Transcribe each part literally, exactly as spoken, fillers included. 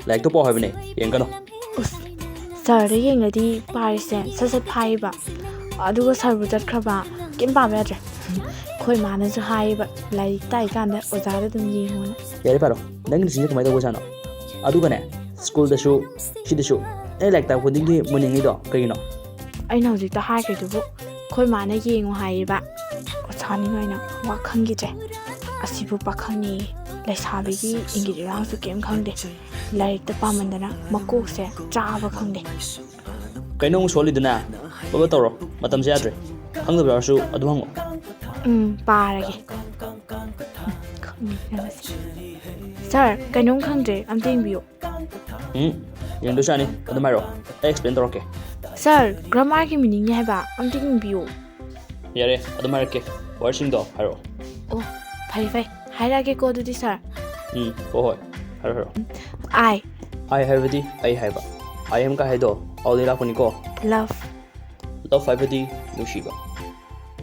ꯂꯥꯏꯔꯤꯛꯇꯣ ꯄꯥꯎ ꯍꯥꯏꯕꯅꯦ, ꯌꯦꯡꯒꯅꯨ꯫ ꯎꯁ, ꯁꯥꯔꯗ ꯌꯦꯡꯂꯗꯤ ꯄꯥꯔꯤꯁꯦ ꯁꯠ ꯁꯠ ꯐꯥꯏꯌꯦꯕ꯫ ꯑꯗꯨꯒ ꯁꯥꯔꯕꯨ ꯆꯠꯈ꯭ꯔꯕ, ꯀꯩꯝ ꯄꯥꯕ ꯌꯥꯗ꯭ꯔꯦ꯫ ꯑꯩꯈꯣꯏ ꯃꯥꯅꯁꯨ ꯍꯥꯏꯌꯦꯕ, ꯂꯥꯏꯔꯤꯛ ꯇꯥꯛꯏꯀꯥꯟꯗ ꯑꯣꯖꯥꯗ ꯑꯗꯨꯝ ꯌꯦꯡꯉꯣꯅ꯫ ꯌꯥꯔꯦ ꯄꯥꯔꯣ, ꯅꯪꯒꯤ ꯅꯨꯡꯁꯤꯁꯦ ꯀꯃꯥꯏꯅ ꯇꯧꯕꯖꯥꯠꯅꯣ? ꯑꯗꯨꯒꯅꯦ, ꯁ꯭ꯀꯨꯜꯗꯁꯨ, ꯁꯤꯗꯁꯨ, ꯑꯩ ꯂꯥꯏꯔꯤꯛ ꯇꯥꯛꯄ ꯈꯨꯗꯤꯡꯒꯤ ꯃꯨꯟꯅꯤꯡꯉꯤꯗꯣ ꯀꯩꯒꯤꯅꯣ? ꯑꯩꯅ ꯍꯧꯖꯤꯛꯇ ꯍꯥꯏꯈ꯭ꯔꯤꯗꯨꯕꯨ, ꯑꯩꯈꯣꯏ ꯃꯥꯅ ꯌꯦꯡꯉꯨ ꯍꯥꯏꯌꯦꯕ꯫ ꯑꯣꯖꯥꯅꯤ ꯍꯣꯏꯅ ꯋꯥ ꯈꯪꯈꯤꯗ꯭ꯔꯦ꯫ ꯑꯁꯤꯕꯨ ꯄꯥꯈꯪꯅꯤ, ꯂꯩꯁꯥꯕꯤꯒꯤ ꯏꯪꯒꯤꯠ ꯏꯔꯥꯡꯁꯨ ꯀꯩꯝ ꯈꯪꯗꯦ꯫ ꯂꯥꯏꯔꯤꯛꯇ ꯄꯥꯃꯟꯗꯅ ꯃꯀꯣꯛꯁꯦ ꯆꯥꯕ ꯈꯪꯗꯦ꯫ ꯀꯩꯅꯣ ꯑꯃꯨꯛ ꯁꯣꯜꯂꯤꯗꯨꯅ? ꯕꯕ ꯇꯧꯔꯣ, ꯃꯇꯝꯁꯦ ꯌꯥꯗ꯭ꯔꯦ꯫ ꯈꯪꯗꯕ ꯌꯥꯎꯔꯁꯨ ꯑꯗꯨꯝ ꯍꯪꯉꯣ꯫ ꯎꯝ, ꯄꯥꯔꯒꯦ꯫ ꯈꯪꯗꯦ, ꯈꯪꯗꯦ꯫ ꯁꯥꯔ, ꯀꯩꯅꯣꯝ ꯈꯪꯗ꯭ꯔꯦ, ꯑꯝꯇ ꯌꯦꯡꯕꯤꯌꯨ꯫ ꯎꯝ, ꯌꯦꯡꯗꯣꯏꯁꯨ ꯌꯥꯅꯤ, ꯑꯗꯨꯝ ꯍꯥꯏꯔꯛꯑꯣ, ꯑꯩ ꯑꯦꯛꯁꯄ꯭ꯂꯦꯟ ꯇꯧꯔꯛꯀꯦ꯫ ꯁꯥꯔ, ꯒ꯭ꯔꯥꯃꯥꯔꯒꯤ ꯃꯤꯅꯤꯡꯅꯤ ꯍꯥꯏꯕ, ꯑꯝꯇ ꯌꯦꯡꯕꯤꯌꯨ꯫ ꯌꯥꯔꯦ, ꯑꯗꯨꯝ ꯍꯥꯏꯔꯛꯀꯦ, ꯋꯥꯔꯗꯁꯤꯡꯗꯣ ꯍꯥꯏꯔꯛꯑꯣ꯫ ꯑꯣ, ꯐꯩ ꯐꯩ, ꯍꯥꯏꯔꯛꯑꯒꯦꯀꯣ ꯑꯗꯨꯗꯤ ꯁꯥꯔ꯫ ꯎꯝ, ꯍꯣꯏ ꯍꯣꯏ, ꯍꯥꯏꯔꯣ ꯍꯥꯏꯔꯣ꯫ ꯑꯥꯏ꯫ ꯑꯥꯏ ꯍꯥꯏꯕꯗꯤ ꯑꯩ ꯍꯥꯏꯕ꯫ ꯑꯥꯏ ꯑꯦꯝ ꯀꯥꯏ ꯍꯥꯏꯗꯣ ꯑꯥꯎꯗꯩ ꯂꯥꯛꯄꯅꯤꯀꯣ꯫ ꯂꯚ꯫ ꯂꯚ ꯍꯥꯏꯕꯗꯤ ꯅꯨꯡꯁꯤꯕ꯫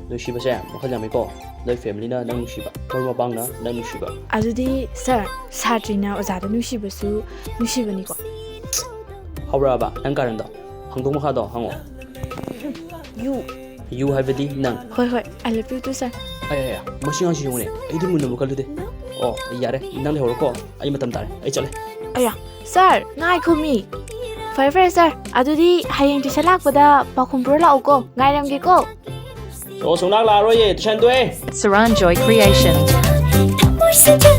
ꯅꯨꯡꯁꯤꯕꯁꯦ ꯃꯈꯜ ꯌꯥꯝꯃꯤꯀꯣ꯫ ꯅꯣꯏ ꯐꯦꯃꯤꯂꯤꯅ ꯅꯪ ꯅꯨꯡꯁꯤꯕ, ꯃꯔꯨꯞ ꯃꯄꯥꯡꯅ ꯅꯪ ꯅꯨꯡꯁꯤꯕ꯫ ꯑꯗꯨꯗꯤ ꯁꯥꯔ, ꯁꯥꯇ꯭ꯔꯤꯅ ꯑꯣꯖꯥꯗ ꯅꯨꯡꯁꯤꯕꯁꯨ ꯅꯨꯡꯁꯤꯕꯅꯤꯀꯣ? ꯍꯧꯔꯛꯑꯕ ꯅꯪ ꯀꯥꯔꯟꯗꯣ? ꯍꯪꯗꯣꯛ ꯃꯈꯥꯗꯣ ꯍꯪꯉꯛꯑꯣ꯫ ꯌꯨ꯫ ꯌꯨ ꯍꯥꯏꯕꯗꯤ ꯅꯪ꯫ ꯍꯣꯏ ꯍꯣꯏ, I love you too, ꯁꯥꯔ꯫ ꯑꯌꯥ, ꯃꯁꯤ ꯑꯉꯥꯡꯁꯤ ꯌꯦꯡꯉꯨꯅꯦ, ꯑꯩꯗꯤ ꯃꯨꯟꯅꯕꯨ ꯈꯜꯂꯨꯗꯦ꯫ ꯑꯣ, ꯌꯥꯔꯦ, ꯅꯪ ꯂꯩꯍꯧꯔꯣꯀꯣ, ꯑꯩ ꯃꯇꯝ ꯇꯥꯔꯦ, ꯑꯩ ꯆꯠꯂꯦ꯫ ꯑꯌꯥ, ꯁꯥꯔ, ꯉꯥꯏꯈꯣꯃꯤ꯫ ꯐꯔꯦ ꯐꯔꯦ ꯁꯥꯔ, ꯑꯗꯨꯗꯤ ꯍꯌꯦꯡ ꯇꯨꯏꯁꯟ ꯂꯥꯛꯄꯗ ꯄꯥꯎꯈꯨꯝ ꯄꯨꯔ ꯂꯥꯛꯎꯀꯣ, ꯉꯥꯏꯔꯝꯒꯦꯀꯣ꯫ ꯑꯣ, ꯁꯨꯡꯂꯥꯛ ꯂꯥꯛꯑꯔꯣꯏꯌꯦ, ꯇꯨꯏꯁꯟ ꯇꯣꯛꯑꯦ꯫ Saranjoy Creation. ꯊꯃꯣꯏꯁꯤꯡꯁꯦ